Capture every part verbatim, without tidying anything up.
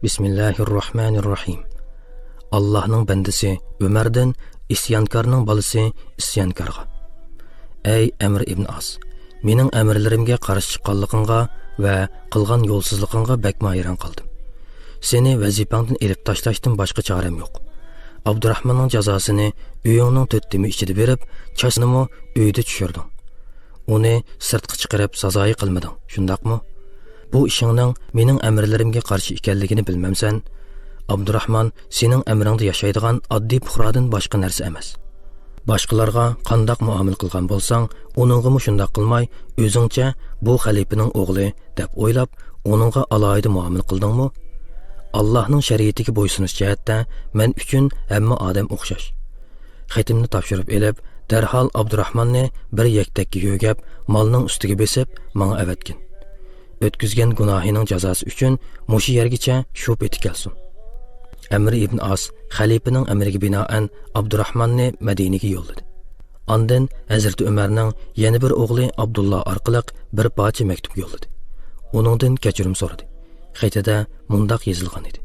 بىسمىللاھىررەھمانىررەھىم. ئاللاھنىڭ بەندىسى ئۆمەردىن ئىسيانكارنىڭ بالىسى ئىسيانكارغا. ئەي ئەمر ئىبن ئاس، مېنىڭ ئەمىرلىرىمگە قارشى چىققانلىقىڭغا ۋە قىلغان يولسىزلىقىڭغا بەكمۇ ھەيران قالدىم. سېنى ۋەزىپەڭدىن ئېلىپ تاشلاشتىن باشقا چارەم يوق. ئابدۇراخماننىڭ جازاسىنى ئۆيۈڭنىڭ تۆت تېمى ئىچىدە بېرىپ، چاچنىمۇ ئۆيدە چۈشۈردۈڭ. ئۇنى سىرتقا چىقىرىپ سازايى قىلمىدىڭ، شۇنداقمۇ؟ بۇ ئىشىڭنىڭ مېنىڭ ئەمىرلىرىمگە قارشى ئىكەنلىكىنى بىلمەمسەن؟ ئابدۇراخمان سېنىڭ ئەمرىڭدە ياشايدىغان ئاددىي پۇقرادىن باشقا نەرسە ئەمەس. باشقىلارغا قانداق مۇئامىلە قىلغان بولساڭ، ئۇنىڭغىمۇ شۇنداق قىلماي، ئۆزۈڭچە بۇ خەلىپىنىڭ ئوغلى دەپ ئويلاپ، ئۇنىڭغا ئالاھىدە مۇئامىلە قىلدىڭمۇ؟ ئاللاھنىڭ شەرىئىتىگە بويسۇنۇش جەھەتتە مەن ئۈچۈن ھەممە ئادەم ئوخشاش. خېتىمنى تاپشۇرۇپ ئېلىپ، دەرھال ئابدۇراخماننى بىر يەكتەككە يۆگەپ، مالنىڭ ئۈستىگە بېسىپ، ماڭا ئەۋەتكىن. ئۆتكۈزگەن گۇناھىنىڭ جازاسى ئۈچۈن مۇشۇ يەرگىچە شۇ پېتى كەلسۇن. ئەمر ئىبن ئاس خەلىپىنىڭ ئەمرىگە بىنائەن ئابدۇراخماننى مەدىنىگە يوللىدى. ئاندىن ھەزرىتى ئۆمەرنىڭ يەنە بىر ئوغلى ئابدۇللا ئارقىلىق بىر پارچە مەكتۇپ يوللىدى. ئۇنىڭدىن كەچۈرۈم سورىدى. خېتىدە مۇنداق يېزىلغان ئىدى: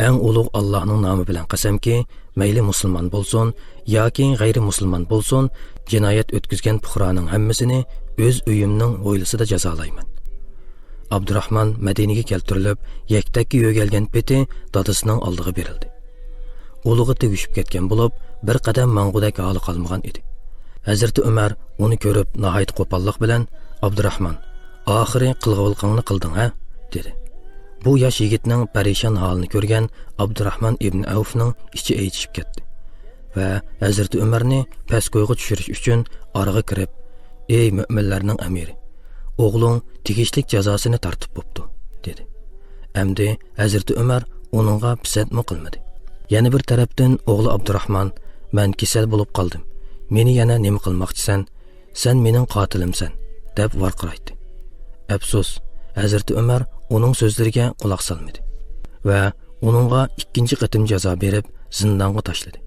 ئەڭ ئۇلۇغ ئاللاھنىڭ نامى بىلەن قەسەمكى، مەيلى مۇسۇلمان بولسۇن ياكى غەيرىي مۇسۇلمان بولسۇن، جىنايەت ئۆتكۈزگەن پۇقرانىڭ ھەممىسىنى ئۆز ئۆيۈمنىڭ ھويلىسىدا جازالايمەن. ئابدۇراخمان مەدىنىگە كەلتۈرۈلۈپ، يەكتەككە يۆگەلگەن پېتى دادىسىنىڭ ئالدىغا بېرىلدى. ئۇلىغا تېگىشىپ كەتكەن بولۇپ، بىر قەدەم ماڭغۇدەك ھالى قالمىغان ئىدى. ھەزرىتى ئۆمەر ئۇنى كۆرۈپ، ناھايىتى قوپاللىق بىلەن: «ئابدۇراخمان، ئاخىرى قىلغۇلىقىڭنى قىلدىڭ، ھە؟» دېدى. بۇ ياش يىگىتنىڭ پەرىشان ھالىنى كۆرگەن ئابدۇراخمان ئىبن ئەۋفنىڭ ئىچى ئېچىشىپ كەتتى ۋە ھەزرىتى ئۆمەرنى پەس كويغا چۈشۈرۈش ئۈچۈن ئارىغا كىرىپ: «ئەي مۆمىنلەرنىڭ ئەمىرى، ئوغلۇڭ تېگىشلىك جازاسىنى تارتىپ بوپتۇ» دېدى. ئەمدى ھەزرىتى ئۆمەر ئۇنىڭغا پىسەنتمۇ قىلمىدى. يەنە بىر تەرەپتىن ئوغلى ئابدۇراخمان: «مەن كېسەل بولۇپ قالدىم. مېنى يەنە نېمە قىلماقچىسەن؟ سەن مېنىڭ قاتىلىمسەن» دەپ ۋارقىرايتتى. ئەپسۇس، ھەزرىتى ئۆمەر ئۇنىڭ سۆزلىرىگە قۇلاق سالمىدى ۋە ئۇنىڭغا ئىككىنچى قېتىم جازا بېرىپ، زىندانغا تاشلىدى.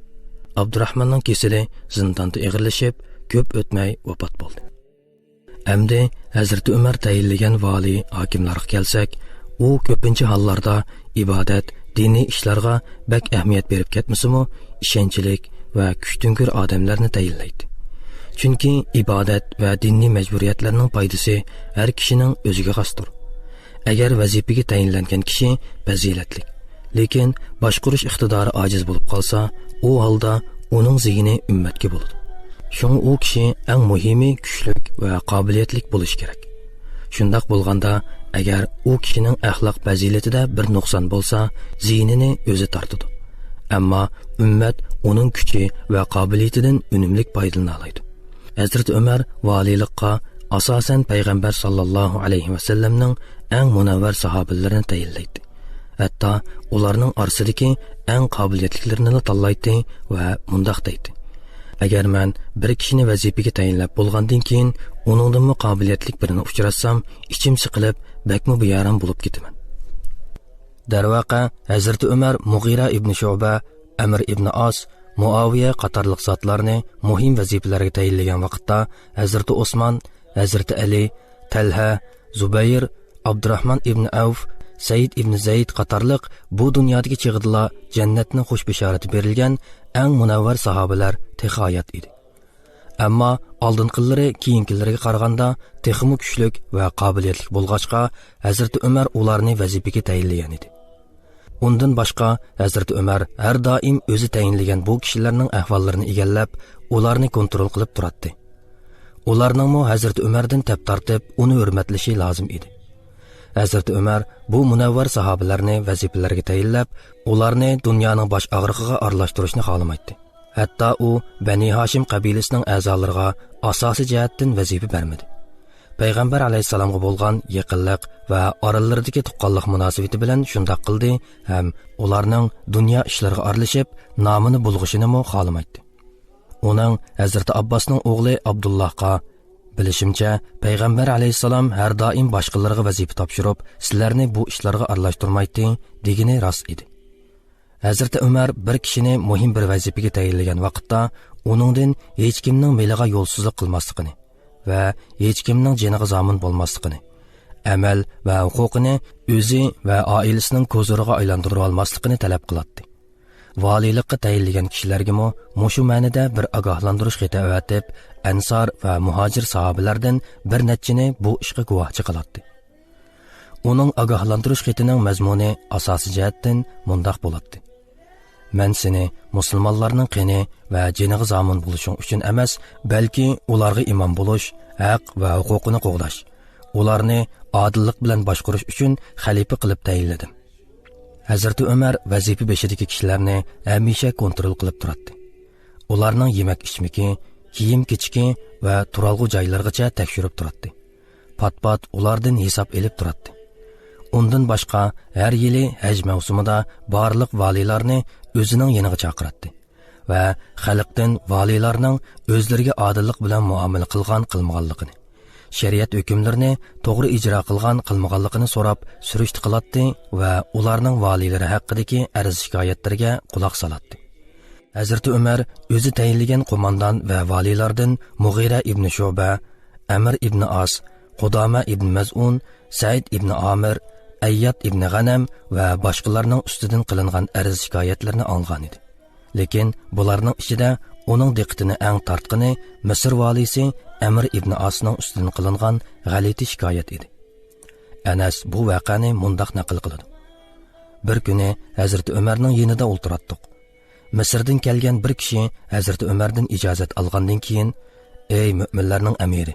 ئابدۇراخماننىڭ كېسىلى زىنداندا ئېغىرلىشىپ، كۆپ ئۆتمەي ۋاپات بولدى. ئەمدى ھەزرىتى ئۆمەر تەيىنلىگەن ۋالىي ھاكىملارغا كەلسەك، ئۇ كۆپىنچە ھاللاردا ئىبادەت، دىنىي ئىشلارغا بەك ئەھمىيەت بېرىپ كەتمىسىمۇ، ئىشەنچلىك ۋە كۈچتۈڭكۈر ئادەملەرنى تەيىنلەيتتى. چۈنكى ئىبادەت ۋە دىنىي مەجبۇرىيەتلەرنىڭ پايدىسى ھەر كىشىنىڭ ئۆزىگە خاستۇر. ئەگەر ۋەزىپىگە تەيىنلەنگەن كىشى پەزىلەتلىك، لېكىن باشقۇرۇش ئىقتىدارى ئاجىز بولۇپ قالسا، ئۇ ھالدا ئۇنىڭ زىيىنى ئۈممەتكە بولىدۇ. شۇڭا ئۇ كىشى ئەڭ مۇھىمى كۈچلۈك ۋە قابىلىيەتلىك بولۇشى كېرەك. شۇنداق بولغاندا، ئەگەر ئۇ كىشىنىڭ ئەخلاق پەزىلىتىدە بىر نۇقسان بولسا، زىيىنىنى ئۆزى تارتىدۇ. ئەمما ئۈممەت ئۇنىڭ كۈچى ۋە قابىلىيىتىدىن ئۈنۈملۈك پايدىلىنالايدۇ. ھەزرىتى ئۆمەر ۋالىيلىققا ئاساسەن پەيغەمبەر ساللاللاھۇ ئەلەيھى ۋەسەللەمنىڭ ئەڭ مۇنەۋۋەر ساھابىلىرىنى تەيىنلەيتتى. ھەتتا ئۇلارنىڭ ئارىسىدىكى ئەڭ قابىلىيەتلىكلىرىنىلا تاللايتتى ۋە مۇنداق دەيتتى: «ئەگەر مەن بىر كىشىنى ۋەزىپىگە تەيىنلەپ بولغاندىن كېيىن، ئۇنىڭدىنمۇ قابىلىيەتلىك بىرىنى ئۇچراتسام، ئىچىم سىقىلىپ، بەكمۇ بىئارام بولۇپ كېتىمەن.» دەرۋەقە، ھەزرىتى ئۆمەر مۇغىرە ئىبنى شۇبە، ئەمر ئىبنى ئاس، مۇئاۋىيە قاتارلىق زاتلارنى مۇھىم ۋەزىپىلەرگە تەيىنلىگەن ۋاقىتتا، ھەزرىتى ئوسمان، ھەزرىتى ئەلى، تەلھە، زۇبەيىر، ئابدۇراخمان ئىبنى ئەۋف، سەئىد ئىبنى زەيد قاتارلىق بۇ دۇنيادىكى چېغىدىلا جەننەتنىڭ خۇش بېشارىتى بېرىلگەن ئەڭ مۇنەۋۋەر ساھابىلەر تېخى ھايات ئىدى. ئەمما ئالدىنقىلىرى كېيىنكىلىرىگە قارىغاندا تېخىمۇ كۈچلۈك ۋە قابىلىيەتلىك بولغاچقا، ھەزرىتى ئۆمەر ئۇلارنى ۋەزىپىگە تەيىنلىگەن ئىدى. ئۇندىن باشقا، ھەزرىتى ئۆمەر ھەر دائىم ئۆزى تەيىنلىگەن بۇ كىشىلەرنىڭ ئەھۋاللىرىنى ئىگىلەپ، ئۇلارنى كونترول قىلىپ تۇراتتى. ئۇلارنىڭمۇ ھەزرىتى ئۆمەردىن تەپ تارتىپ، ئۇنى ھۆرمەتلىشى لازىم ئىدى. ھەزرىتى ئۆمەر بۇ مۇنەۋۋەر ساھابىلەرنى ۋەزىپىلەرگە تەيىنلەپ، ئۇلارنى دۇنيانىڭ باش ئاغرىقىغا ئارىلاشتۇرۇشنى خالىمايتتى. ھەتتا ئۇ بەنى ھاشىم قەبىلىسىنىڭ ئەزالىرىغا ئاساسىي جەھەتتىن ۋەزىپە بەرمىدى. پەيغەمبەر ئەلەيھىسسالامغا بولغان يېقىنلىق ۋە ئارىلىرىدىكى تۇغقانلىق مۇناسىۋىتى بىلەن شۇنداق قىلدى ھەم ئۇلارنىڭ دۇنيا ئىشلىرىغا ئارىلىشىپ، نامىنى بۇلغىشىنىمۇ خالىمايتتى. ئۇنىڭ ھەزرىتى ئابباسنىڭ ئوغلى ئابدۇللاھقا، «بىلىشىمچە، پەيغەمبەر ئەلەيھىسسالام ھەر دائىم باشقىلارغا ۋەزىپە تاپشۇرۇپ، سىلەرنى بۇ ئىشلارغا ئارىلاشتۇرمايتتى» دېگىنى راست ئىدى. ھەزرىتى ئۆمەر بىر كىشىنى مۇھىم بىر ۋەزىپىگە تەيىنلىگەن ۋاقىتتا، ئۇنىڭدىن ھېچكىمنىڭ مېلىغا يولسىزلىق قىلماسلىقىنى ۋە ھېچكىمنىڭ جېنىغا زامىن بولماسلىقىنى، ئەمەل ۋە ھوقۇقىنى ئۆزى ۋە ئائىلىسىنىڭ كوزىرىغا ئايلاندۇرۇۋالماسلىقىنى تەلەپ قىلاتتى. ۋالىيلىققا تەيىنلىگەن كىشىلەرگىمۇ مۇشۇ مەنىدە بىر ئاگاھلاندۇرۇش خېتى ئەۋەتىپ، ئەنسار ۋە مۇھاجىر ساھابىلەردىن بىر نەچچىنى بۇ ئىشقا گۇۋاھچى قىلاتتى. ئۇنىڭ ئاگاھلاندۇرۇش خېتىنىڭ مەزمۇنى ئاساسىي جەھەتتىن مۇنداق بولاتتى: «مەن سېنى مۇسۇلمانلارنىڭ قېنى ۋە جېنىغا زامىن بولۇشۇڭ ئۈچۈن ئەمەس، بەلكى ئۇلارغا ئىمام بولۇش، ھەق ۋە ھوقۇقىنى قوغداش، ئۇلارنى ئادىللىق بىلەن باشقۇرۇش ئۈچۈن خەلىپە قىلىپ تەيىنلىدىم.» ھەزرىتى ئۆمەر ۋەزىپە بېشىدىكى كىشىلەرنى ھەمىشە كونترول قىلىپ تۇراتتى. ئۇلارنىڭ يېمەك-ئىچمىكى، كىيىم-كېچىكى ۋە تۇرالغۇ جايلىرىغىچە تەكشۈرۈپ تۇراتتى. پات-پات ئۇلاردىن ھېساب ئېلىپ تۇراتتى. ئۇندىن باشقا، ھەر يىلى ھەج مەۋسۇمىدا بارلىق ۋالىيلارنى ئۆزىنىڭ يېنىغا چاقىراتتى ۋە خەلقتىن ۋالىيلارنىڭ ئۆزلىرىگە ئادىللىق بىلەن مۇئامىلە قىلغان-قىلمىغانلىقىنى، شەرىئەت ھۆكۈملىرىنى توغرا ئىجرا قىلغان-قىلمىغانلىقىنى سوراپ سۈرۈشتە قىلاتتى ۋە ئۇلارنىڭ ۋالىيلىرى ھەققىدىكى ئەرز-شىكايەتلىرىگە قۇلاق سالاتتى. ھەزرىتى ئۆمەر ئۆزى تەيىنلىگەن قوماندان ۋە ۋالىيلاردىن مۇغىرە ئىبنى شۇبە، ئەمر ئىبنى ئاس، قۇدامە ئىبنى مەزئۇن، سەئىد ئىبنى ئامىر، ئەيياد ئىبنى غەنەم ۋە باشقىلارنىڭ ئۈستىدىن قىلىنغان ئەرز-شىكايەتلىرىنى ئاڭلىغان ئىدى. لېكىن بۇلارنىڭ ئىچىدە ئۇنىڭ دىققىتىنى ئەڭ تارتقىنى مىسىر ۋالىيسى ئەمر ئىبنى ئاسنىڭ ئۈستىدىن قىلىنغان غەلىتە شىكايەت ئىدى. ئەنەس بۇ ۋەقەنى مۇنداق نەقىل قىلىدۇ: «بىر كۈنى ھەزرىتى ئۆمەرنىڭ يېنىدا ئولتۇراتتۇق. مىسىردىن كەلگەن بىر كىشى ھەزرىتى ئۆمەردىن ئىجازەت ئالغاندىن كېيىن، ئەي مۆمىنلەرنىڭ ئەمىرى،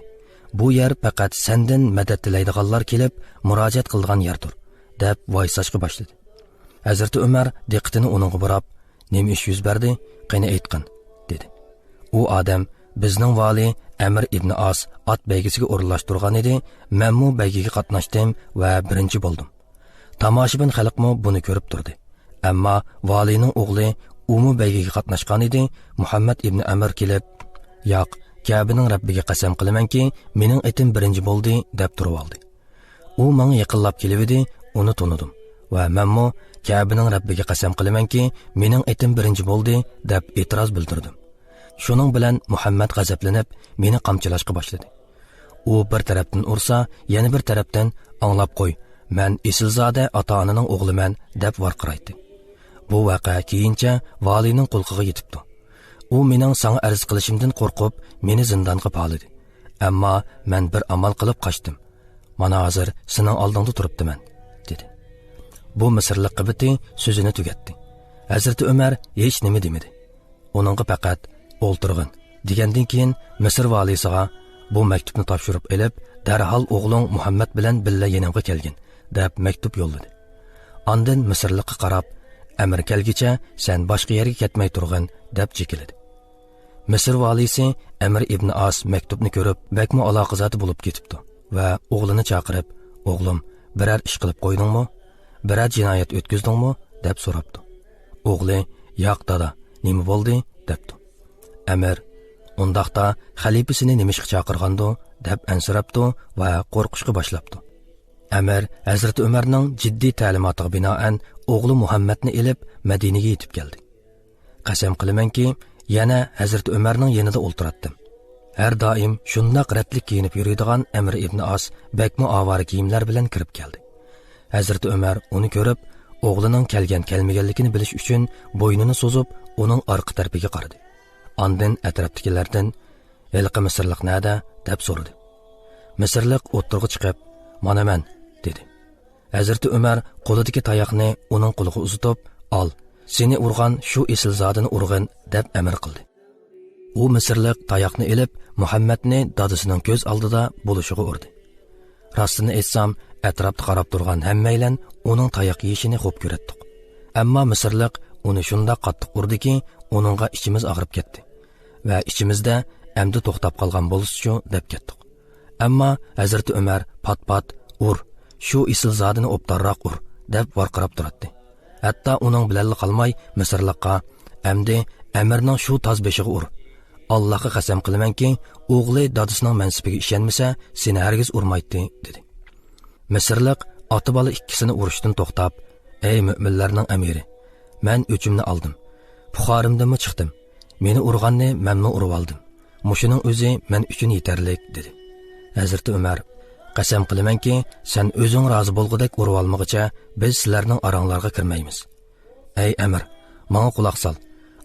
بۇ يەر پەقەت سەندىن مەدەت تىلەيدىغانلار كېلىپ مۇراجىئەت قىلىدىغان يەردۇر» دەپ ۋايساشقا باشلىدى. ھەزرىتى ئۆمەر دىققىتىنى ئۇنىڭغا بۇراپ، «نېمە ئىش يۈز بەردى؟ قېنى ئېيتقىن» دېدى. ئۇ ئادەم، «بىزنىڭ ۋالىي ئەمىر ئىبنى ئاس ئات بەيگىسىگە ئورۇنلاشتۇرغان ئىدى، مەنمۇ بەيگىگە قاتناشتىم ۋە بىرىنچى بولدۇم. تاماشىبىن خەلقمۇ بۇنى كۆرۈپ تۇردى. ئەمما ۋالىينىڭ ئوغلى ئۇمۇ بەيگىگە قاتناشقان ئىدى، مۇھەممەد ئىبنى ئەمىر كېلىپ، ياق، كەبىنىڭ رەببىگە قەسەم قىلىمەنكى، مېنىڭ ئېتىم بىرىنچى بولدى» دەپ تۇرۇۋالدى. ئۇ ماڭا يېقىنلاپ كېلىۋىدى، ئۇنى تونۇدۇم ۋە مەنمۇ، «كەبىنىڭ رەببىگە قەسەم قىلىمەنكى، مېنىڭ ئېتىم بىرىنچى بولدى» دەپ ئېتىراز بىلدۈردۈم. شۇنىڭ بىلەن مۇھەممەد غەزەپلىنىپ، مېنى قامچىلاشقا باشلىدى. ئۇ بىر تەرەپتىن ئۇرسا، يەنە بىر تەرەپتىن، «ئاڭلاپ قوي، مەن ئېسىلزادە ئاتا-ئانىنىڭ ئوغلىمەن» دەپ ۋارقىرايتتى. بۇ ۋەقە كېيىنچە ۋالىينىڭ قۇلىقىغا يېتىپتۇ. ئۇ مېنىڭ ساڭا ئەرز قىلىشىمدىن قورقۇپ، مېنى زىندانغا پالىدى. ئەمما مەن بىر ئامال قىلىپ قاچتىم. «مانا ھازىر سېنىڭ ئالدىڭدا تۇرۇپتىمەن» دېدى. بۇ مىسىرلىق قىبتى سۆزىنى تۈگەتتى. ھەزرىتى ئۆمەر ھېچ نېمە دېمىدى. ئۇنىڭغا پەقەت «ئولتۇرغىن» دېگەندىن كېيىن، مىسىر ۋالىيسىغا، «بۇ مەكتۇپنى تاپشۇرۇپ ئېلىپ، دەرھال ئوغلۇڭ مۇھەممەد بىلەن بىللە يېنىمغا كەلگىن» دەپ مەكتۇپ يوللىدى. ئاندىن مىسىرلىققا قاراپ، «ئەمىر كەلگۈچە سەن باشقا يەرگە كەتمەي تۇرغىن» دەپ جېكىلىدى. مىسىر ۋالىيسى ئەمىر ئىبنى ئاس مەكتۇپنى كۆرۈپ، بەكمۇ ئالاقىزادە بولۇپ كېتىپتۇ ۋە ئوغلىنى چاقىرىپ، «ئوغلۇم، بىرەر ئىش قىلىپ قويدۇڭمۇ؟ بىرەر جىنايەت ئۆتكۈزدۈڭمۇ؟» دەپ سوراپتۇ. ئوغلى، «ياق، دادا، نېمە بولدى؟» دەپتۇ. ئەمىر، «ئۇنداقتا خەلىپە سېنى نېمە ئىشقا چاقىرغاندۇ؟» دەپ ئەنسىرەپتۇ ۋە قورقۇشقا باشلاپتۇ. ئەمىر ھەزرىتى ئۆمەرنىڭ جىددىي تەلىماتىغا بىنائەن ئوغلى مۇھەممەدنى ئېلىپ مەدىنىگە يېتىپ كەلدى. قەسەم قىلىمەنكى، يەنە ھەزرىتى ئۆمەرنىڭ يېنىدا ئولتۇراتتىم. ھەر دائىم شۇنداق رەتلىك كىيىنىپ يۈرىدىغان ئەمر ئىبنى ئاس بەكمۇ ئاۋارە كىيىملەر بىلەن كىرىپ كەلدى. ھەزرىتى ئۆمەر ئۇنى كۆرۈپ، ئوغلىنىڭ كەلگەن-كەلمىگەنلىكىنى بىلىش ئۈچۈن بوينىنى سوزۇپ، ئۇنىڭ ئارقا تەرىپىگە قارىدى. ئاندىن ئەتراپتىكىلەردىن، «ھېلىقى مىسىرلىق نەدە؟» دەپ سورىدى. مىسىرلىق ئوتتۇرىغا چىقىپ، «مانا مەن» دېدى. ھەزرىتى ئۆمەر قولىدىكى تاياقنى ئۇنىڭ قولىغا ئۇزىتىپ، «ئال، سېنى ئۇرغان شۇ ئېسىلزادىنى ئۇرغىن» دەپ ئەمىر قىلدى. ئۇ مىسىرلىق تاياقنى ئېلىپ، مۇھەممەدنى دادىسىنىڭ كۆز ئالدىدا بولۇشىغا ئۇردى. راستىنى ئېيتسام، ئەتراپتا قاراپ تۇرغان ھەممەيلەن ئۇنىڭ تاياق يېيىشىنى خوپ كۆرەتتۇق. ئەمما مىسىرلىق ئۇنى شۇنداق قاتتىق ئۇردىكى، ئۇنىڭغا ئىچىمىز ئاغرىپ كەتتى ۋە ئىچىمىزدە، «ئەمدى توختاپ قالغان بولسىچۇ» دەپ كەتتۇق. ئەمما ھەزرىتى ئۆمەر پات-پات، «ئۇر، شۇ ئېسىلزادىنى ئوبدانراق ئۇر» دەپ ۋارقىراپ تۇراتتى. ھەتتا ئۇنىڭ بىلەنلا قالماي، مىسىرلىققا، «ئەمدى ئەمىرنىڭ شۇ تاز بېشىغا ئۇر. ئاللاھقا قەسەم قىلىمەنكى، ئوغلى دادىسىنىڭ مەنسىپىگە ئىشەنمىسە، سېنى ھەرگىز ئۇرمايتتى» دېدى. مىسىرلىق ئاتا-بالا ئىككىسىنى ئۇرۇشتىن توختاپ، «ئەي مۆمىنلەرنىڭ ئەمىرى، مەن ئۆچۈمنى ئالدىم، پۇخارىمدىنمۇ چىقتىم. مېنى ئۇرغاننى مەنمۇ ئۇرۇۋالدىم. مۇشۇنىڭ ئۆزى مەن ئۈچۈن يېتەرلىك» دېدى. ھەزرىتى ئۆمەر، قەسەم قىلىمەنكى، سەن ئۆزۈڭ رازى بولغۇدەك ئۇرۇۋالمىغۇچە، بىز سىلەرنىڭ ئاراڭلارغا كىرمەيمىز. ئەي ئەمىر، ماڭا قۇلاق سال.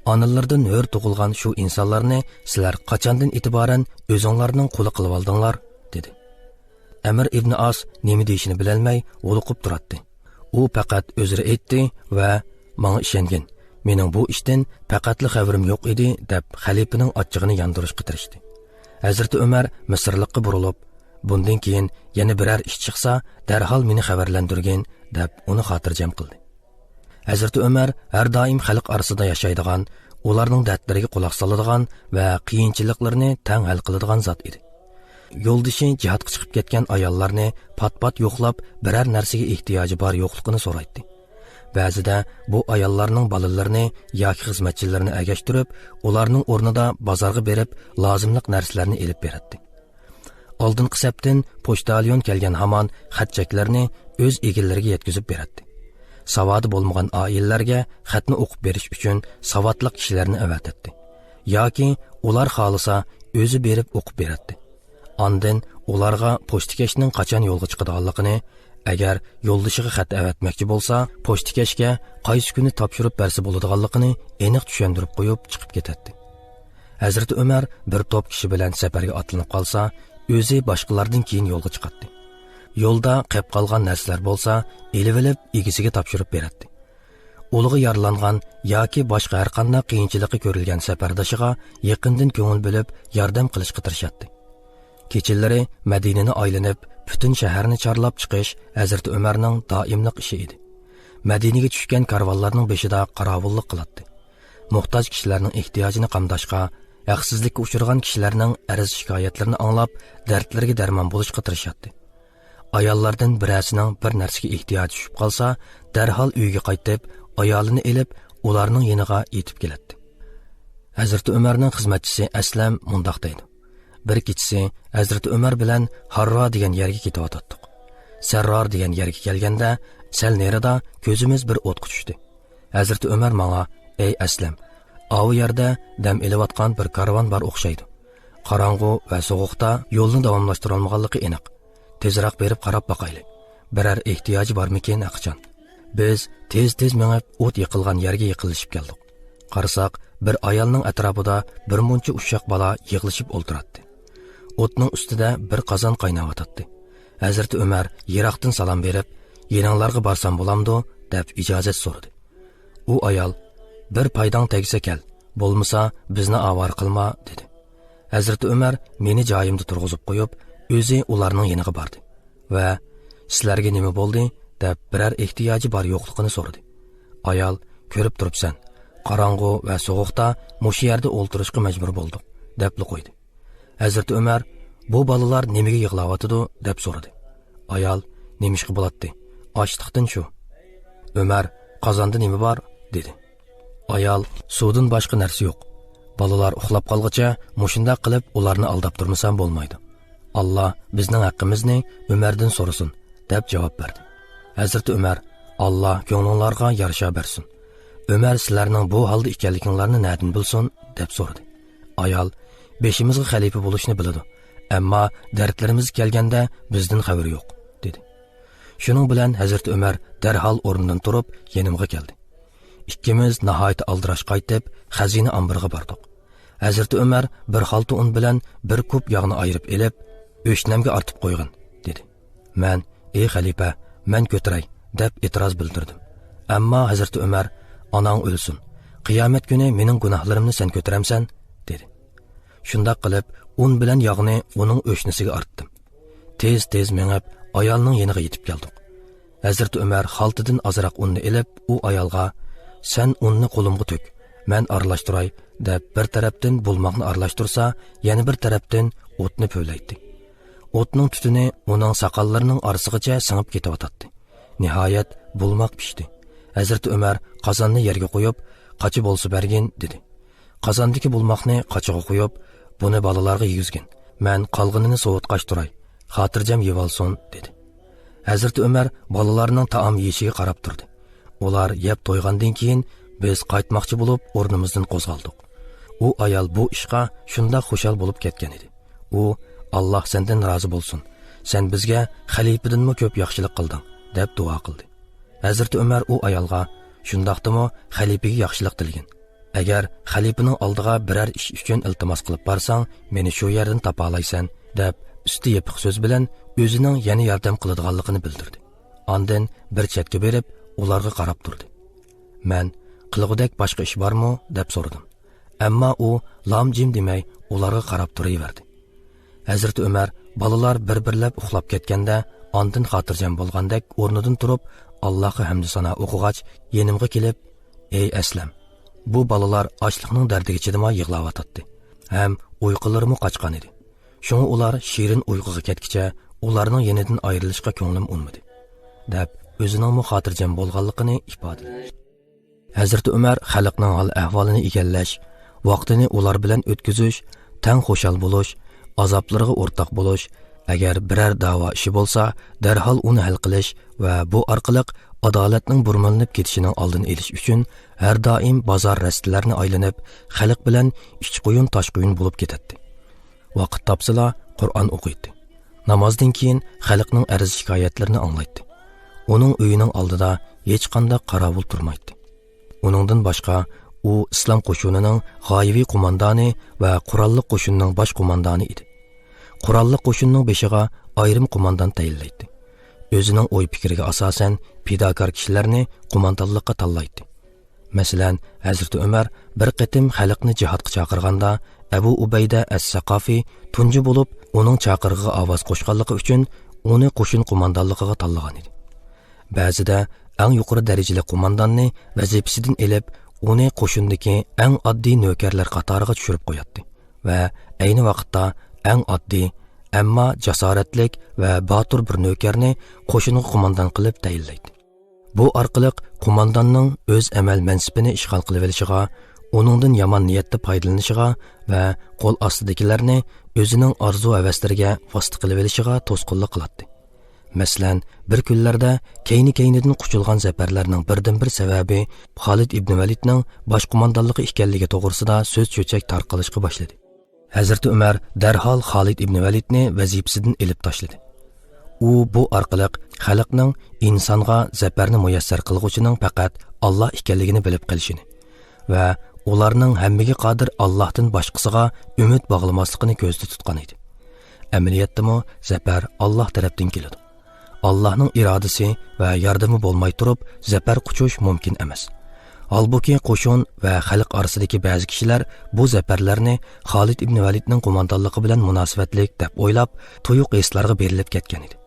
ئانىلىرىدىن ھۆر تۇغۇلغان شۇ ئىنسانلارنى سىلەر قاچاندىن ئېتىبارەن ئۆزۈڭلارنىڭ قۇلى قىلىۋالدىڭلار؟ دېدى. ئەمىر ئىبنى ئاس نېمە دېيىشىنى بىلەلمەي ھولۇقۇپ تۇراتتى. ئۇ پەقەت ئۆزرە ئېيتتى ۋە «ماڭا ئىشەنگىن، مېنىڭ بۇ ئىشتىن پەقەتلا خەۋىرىم يوق ئىدى» دەپ، خەلىپىنىڭ ئاچچىقىنى ياندۇرۇشقا تىرىشتى. ھەزرىتى ئۆمەر مىسىرلىققا بۇرۇلۇپ، «بۇندىن كېيىن يەنە بىرەر ئىش چىقسا، دەرھال مېنى خەۋەرلەندۈرگىن» دەپ، ئۇنى خاتىرجەم قىلدى. ھەزرىتى ئۆمەر ھەر دائىم خەلق ئارىسىدا ياشايدىغان، ئۇلارنىڭ دەردلىرىگە قۇلاق سالىدىغان ۋە قىيىنچىلىقلىرىنى تەڭ ھەل قىلىدىغان زات ئىدى. يولدىشى جىھادقا چىقىپ كەتكەن ئاياللارنى پات-پات يوقلاپ، بىرەر نەرسىگە ئېھتىياجى بار يوقلۇقىنى سورايتتى. بەزىدە بۇ ئاياللارنىڭ بالىلىرىنى ياكى خىزمەتچىلىرىنى ئەگەشتۈرۈپ، ئۇلارنىڭ ئورنىدا بازارغا بېرىپ، لازىملىق نەرسىلەرنى ئېلىپ بېرەتتى. ئالدىنقى سەپتىن پوچتاليون كەلگەن ھامان خەت-چەكلەرنى ئۆز ئىگىلىرىگە يەتكۈزۈپ بېرەتتى. ساۋادى بولمىغان ئائىلىلەرگە خەتنى ئوقۇپ بېرىش ئۈچۈن ساۋاتلىق كىشىلەرنى ئەۋەتەتتى. ياكى ئۇلار خالىسا ئۆزى بېرىپ ئوقۇپ بېرەتتى. ئاندىن ئۇلارغا پوچتىكەشنىڭ قاچان يولغا چىقىدىغانلىقىنى، ئەگەر يولدىشىغا خەت ئەۋەتمەكچى بولسا، پوچتىكەشكە قايسى كۈنى تاپشۇرۇپ بەرسە بولىدىغانلىقىنى ئېنىق چۈشەندۈرۈپ قويۇپ چىقىپ كېتەتتى. ھەزرىتى ئۆمەر بىر توپ كىشى بىلەن سەپەرگە ئاتلىنىپ قالسا، ئۆزى باشقىلاردىن كېيىن يولغا چىقاتتى. يولدا قېپ قالغان نەرسىلەر بولسا، ئېلىۋېلىپ ئىگىسىگە تاپشۇرۇپ بېرەتتى. ئۇلىغا يارىلانغان ياكى باشقا ھەرقانداق قىيىنچىلىقى كۆرۈلگەن سەپەردىشىغا يېقىندىن كۆڭۈل بۆلۈپ ياردەم قىلىشقا تىرىشاتتى. كېچىلىرى مەدىنىنى ئايلىنىپ، پۈتۈن شەھەرنى چارلاپ چىقىش ھەزرىتى ئۆمەرنىڭ دائىملىق ئىشى ئىدى. مەدىنىگە چۈشكەن كارۋانلارنىڭ بېشىدا قاراۋۇللۇق قىلاتتى. موھتاج كىشىلەرنىڭ ئېھتىياجىنى قامداشقا، ھەقسىزلىككە ئۇچرىغان كىشىلەرنىڭ ئەرز-شىكايەتلىرىنى ئاڭلاپ، دەردلىرىگە دەرمان بولۇشقا تىرىشاتتى. ئاياللاردىن بىرەرسىنىڭ بىر نەرسىگە ئېھتىياجى چۈشۈپ قالسا، دەرھال ئۆيىگە قايتىپ، ئايالىنى ئېلىپ، ئۇلارنىڭ يېنىغا يېتىپ كېلەتتى. ھەزرىتى ئۆمەرنىڭ خىزمەتچىسى ئەسلەم مۇنداق دەيدۇ: بىر كېچىسى ھەزرىتى ئۆمەر بىلەن ھاررا دېگەن يەرگە كېتىۋاتاتتۇق. سەررار دېگەن يەرگە كەلگەندە، سەل نېرىدا كۆزىمىز بىر ئوتقا چۈشتى. ھەزرىتى ئۆمەر ماڭا: «ئەي ئەسلەم، ئاۋۇ يەردە دەم ئېلىۋاتقان بىر كارۋان بار ئوخشايدۇ. قاراڭغۇ ۋە سوغۇقتا يولنى داۋاملاشتۇرالمىغانلىقى ئېنىق. تېزراق بېرىپ قاراپ باقايلى. بىرەر ئېھتىياجى بارمىكىن ھەقىچان.» بىز تېز-تېز مېڭىپ، ئوت يېقىلغان يەرگە يېقىنلىشىپ كەلدۇق. قارىساق، بىر ئايالنىڭ ئەتراپىدا بىر مۇنچە ئۇششاق بالا يىغلىشىپ ئولتۇراتتى. ئوتنىڭ ئۈستىدە بىر قازان قايناۋاتاتتى. ھەزرىتى ئۆمەر يىراقتىن سالام بېرىپ، «يېنىڭلارغا بارسام بولامدۇ؟» دەپ ئىجازەت سورىدى. ئۇ ئايال: «بىر پايداڭ تەگسە كەل، بولمىسا بىزنى ئاۋارە قىلما» دېدى. ھەزرىتى ئۆمەر مېنى جايىمدا تۇرغۇزۇپ قويۇپ، ئۆزى ئۇلارنىڭ يېنىغا باردى ۋە «سىلەرگە نېمە بولدى؟» دەپ بىرەر ئېھتىياجى بار يوقلۇقىنى سورىدى. ئايال: «كۆرۈپ تۇرۇپسەن، قاراڭغۇ ۋە سوغۇقتا مۇشۇ يەردە ئولتۇرۇشقا مەجبۇر بولدۇق» دەپلا قويدى. ھەزرىتى ئۆمەر: «بۇ بالىلار نېمىگە يىغلاۋاتىدۇ؟» دەپ سورىدى. ئايال: «نېمىشقا بولاتتى؟ ئاچلىقتىن شۇ.» ئۆمەر: «قازاندا نېمە بار؟» دېدى. ئايال: «سۇدىن باشقا نەرسە يوق. بالىلار ئۇخلاپ قالغۇچە مۇشۇنداق قىلىپ ئۇلارنى ئالداپ تۇرمىسام بولمايدۇ. ئاللا بىزنىڭ ھەققىمىزنى ئۆمەردىن سورىسۇن» دەپ جاۋاب بەردى. ھەزرىتى ئۆمەر: «ئاللا كۆڭلۈڭلارغا يارىشا بەرسۇن. ئۆمەر سىلەرنىڭ بۇ ھالدا ئىكەنلىكىڭلارنى نەدىن بىلسۇن؟» دەپ سورىدى. ئايال: «بېشىمىزغا خەلىپە بولۇشنى بىلىدۇ، ئەمما دەردلىرىمىز كەلگەندە بىزدىن خەۋىرى يوق» دېدى. شۇنىڭ بىلەن ھەزرىتى ئۆمەر دەرھال ئورنىدىن تۇرۇپ يېنىمغا كەلدى. ئىككىمىز ناھايىتى ئالدىراش قايتىپ، خەزىنە ئامبىرىغا باردۇق. ھەزرىتى ئۆمەر بىر خالتا ئۇن بىلەن بىر كۇپ ياغنى ئايرىپ ئېلىپ، «ئۆشنەمگە ئارتىپ قويغىن» دېدى. مەن: «ئى خەلىپە، مەن كۆتۈرەي» دەپ ئېتىراز بىلدۈردۈم. ئەمما ھەزرىتى ئۆمەر: «ئاناڭ ئۆلسۇن، قىيامەت كۈنى مېنىڭ گۇناھلىرىمنى سەن كۆتۈرەمسەن؟» دېدى. شۇنداق قىلىپ، ئۇن بىلەن ياغنى ئۇنىڭ ئۆشنىسىگە ئارتتىم. تېز-تېز مېڭىپ، ئايالنىڭ يېنىغا يېتىپ كەلدۇق. ھەزرىتى ئۆمەر خالتىدىن ئازراق ئۇننى ئېلىپ، ئۇ ئايالغا: «سەن ئۇننى قولۇمغا تۆك، مەن ئارىلاشتۇراي» دەپ، بىر تەرەپتىن بۇلماقنى ئارىلاشتۇرسا، يەنە بىر تەرەپتىن ئوتنى پۈۋلەيتتى. ئوتنىڭ تۈتۈنى ئۇنىڭ ساقاللىرىنىڭ ئارىسىغىچە سىڭىپ كېتىۋاتاتتى. نىھايەت، بۇلماق پىشتى. ھەزرىتى ئۆمەر قازاننى يەرگە قويۇپ، «قاچا بولسا بەرگىن» دېدى. قازاندىكى بۇلماقنى قاچىغا قويۇپ، «بۇنى بالىلارغا يېگۈزگىن، مەن قالغىنىنى سوۋۇتقاچ تۇراي، خاتىرجەم يەۋالسۇن» دېدى. ھەزرىتى ئۆمەر بالىلارنىڭ تائام يېيىشىگە قاراپ تۇردى. ئۇلار يەپ تويغاندىن كېيىن، بىز قايتماقچى بولۇپ، ئورنىمىزدىن قوزغالدۇق. ئۇ ئايال بۇ ئىشقا شۇنداق خۇشال بولۇپ كەتكەن ئىدى. ئۇ: «ئاللا سەندىن رازى بولسۇن، سەن بىزگە خەلىپىدىنمۇ كۆپ ياخشىلىق قىلدىڭ» دەپ دۇئا قىلدى. ھەزرىتى ئۆمەر ئۇ ئايالغا: «شۇنداقتىمۇ خەلىپىگە ياخشىلىق تىلىگىن. ئەگەر خەلىپىنىڭ ئالدىغا بىرەر ئىش ئۈچۈن ئىلتىماس قىلىپ بارساڭ، مېنى شۇ يەردىن تاپالايسەن» دەپ، ئۈستى يېپىق سۆز بىلەن ئۆزىنىڭ يەنە ياردەم قىلىدىغانلىقىنى بىلدۈردى. ئاندىن بىر چەتكە بېرىپ، ئۇلارغا قاراپ تۇردى. مەن: «قىلغۇدەك باشقا ئىش بارمۇ؟» دەپ سورىدىم. ئەمما ئۇ لام-جىم دېمەي، ئۇلارغا قاراپ تۇرۇۋەردى. ھەزرىتى ئۆمەر بالىلار بىر-بىرلەپ ئۇخلاپ كەتكەندە، ئاندىن خاتىرجەم بولغاندەك ئورنىدىن تۇرۇپ، ئاللاھقا ھەمدۇ سانا ئوقۇغاچ، يېنىمغا كېلىپ: «ئەي ئەسلەم، بۇ بالىلار ئاچلىقنىڭ دەردىگە چىدىماي يىغلاۋاتاتتى ھەم ئۇيقۇلىرىمۇ قاچقان ئىدى. شۇڭا ئۇلار شېرىن ئۇيقۇغا كەتكىچە ئۇلارنىڭ يېنىدىن ئايرىلىشقا كۆڭلۈم ئۇنىمىدى» دەپ، ئۆزىنىڭمۇ خاتىرجەم بولغانلىقىنى ئىپادىلىدى. ھەزرىتى ئۆمەر خەلقنىڭ ھال-ئەھۋالىنى ئىگىلەش، ۋاقتىنى ئۇلار بىلەن ئۆتكۈزۈش، تەڭ خۇشال بولۇش، ئازابلىرىغا ئورتاق بولۇش، ئەگەر بىرەر دەۋا ئىشى بولسا، دەرھال ئۇنى ھەل قىلىش ۋە بۇ ئارقىلىق ئادالەتنىڭ بۇرمىلىنىپ كېتىشىنىڭ ئالدىنى ئېلىش ئۈچۈن ھەر دائىم بازار رەستىلەرنى ئايلىنىپ، خەلق بىلەن ئىچ قويۇن، تاش قويۇن بولۇپ كېتەتتى. ۋاقىت تاپسىلا، قۇرئان ئوقۇيتتى. نامازدىن كېيىن خەلقنىڭ ئەرز-شىكايەتلىرىنى ئاڭلايتتى. ئۇنىڭ ئۆيىنىڭ ئالدىدا ھېچقانداق قاراۋۇل تۇرمايتتى. ئۇنىڭدىن باشقا، ئۇ ئىسلام قوشۇنىنىڭ غايىۋى قوماندانى ۋە قوراللىق قوشۇننىڭ باش قوماندانى ئىدى. قوراللىق قوشۇننىڭ بېشىغا ئايرىم قوماندان تەيىنلەيتتى. ئۆزىنىڭ ئوي-پىكرىگە ئاساسەن، پىداكار كىشىلەرنى قوماندانلىققا تاللايتتى. مەسىلەن، ھەزرىتى ئۆمەر بىر قېتىم خەلقنى جىھادقا چاقىرغاندا، ئەبۇ ئۇبەيدە ئەس-سەقافى تۇنجى بولۇپ ئۇنىڭ چاقىرىقىغا ئاۋاز قوشقانلىقى ئۈچۈن ئۇنى قوشۇن قوماندانلىقىغا تاللىغان ئىدى. بەزىدە ئەڭ يۇقىرى دەرىجىلىك قومانداننى ۋەزىپىسىدىن ئېلىپ، ئۇنى قوشۇندىكى ئەڭ ئاددىي نۆكەرلەر قاتارىغا چۈشۈرۈپ قوياتتى ۋە ئەينى ۋاقىتتا ئەڭ ئاددىي، ئەمما جاسارەتلىك ۋە باتۇر بىر نۆكەرنى قوشۇنغا قوماندان قىلىپ تەيىنلەيتتى. بۇ ئارقىلىق قومانداننىڭ ئۆز ئەمەل مەنسىپىنى ئىشغال قىلىۋېلىشىغا، ئۇنىڭدىن يامان نىيەتتە پايدىلىنىشىغا ۋە قول ئاستىدىكىلەرنى ئۆزىنىڭ ئارزۇ-ھەۋەسلىرىگە ۋاسىتە قىلىۋېلىشىغا توسقۇنلۇق قىلاتتى. مەسىلەن، بىر كۈنلەردە كەينى-كەينىدىن قۇچۇلغان زەپەرلەرنىڭ بىردىنبىر سەۋەبى خالىد ئىبنى ۋەلىدنىڭ باش قوماندانلىقى ئىكەنلىكى توغرىسىدا سۆز-چۆچەك تارقىلىشقا باشلىدى. ھەزرىتى ئۆمەر دەرھال خالىد ئىبنى ۋەلىدنى ۋەزىپىسىدىن ئېلىپ تاشلىدى. ئۇ بۇ ئارقىلىق خەلقنىڭ ئىنسانغا زەپەرنى مۇيەسسەر قىلغۇچىنىڭ پەقەت ئاللا ئىكەنلىكىنى بىلىپ قېلىشىنى ۋە ئۇلارنىڭ ھەممىگە قادىر ئاللاھتىن باشقىسىغا ئۈمىد باغلىماسلىقىنى كۆزدە تۇتقان ئىدى. ئەمەلىيەتتىمۇ زەپەر ئاللاھ تەرەپتىن كېلىدۇ. ئاللاھنىڭ ئىرادىسى ۋە ياردىمى بولماي تۇرۇپ زەپەر قۇچۇش مۇمكىن ئەمەس. ھالبۇكى، قوشۇن ۋە خەلق ئارىسىدىكى بەزى كىشىلەر بۇ زەپەرلەرنى خالىد ئىبنى ۋەلىدنىڭ قوماندانلىقى بىلەن مۇناسىۋەتلىك دەپ ئويلاپ، تۇيۇق ھېسلارغا بېرىلىپ كەتكەن ئىدى.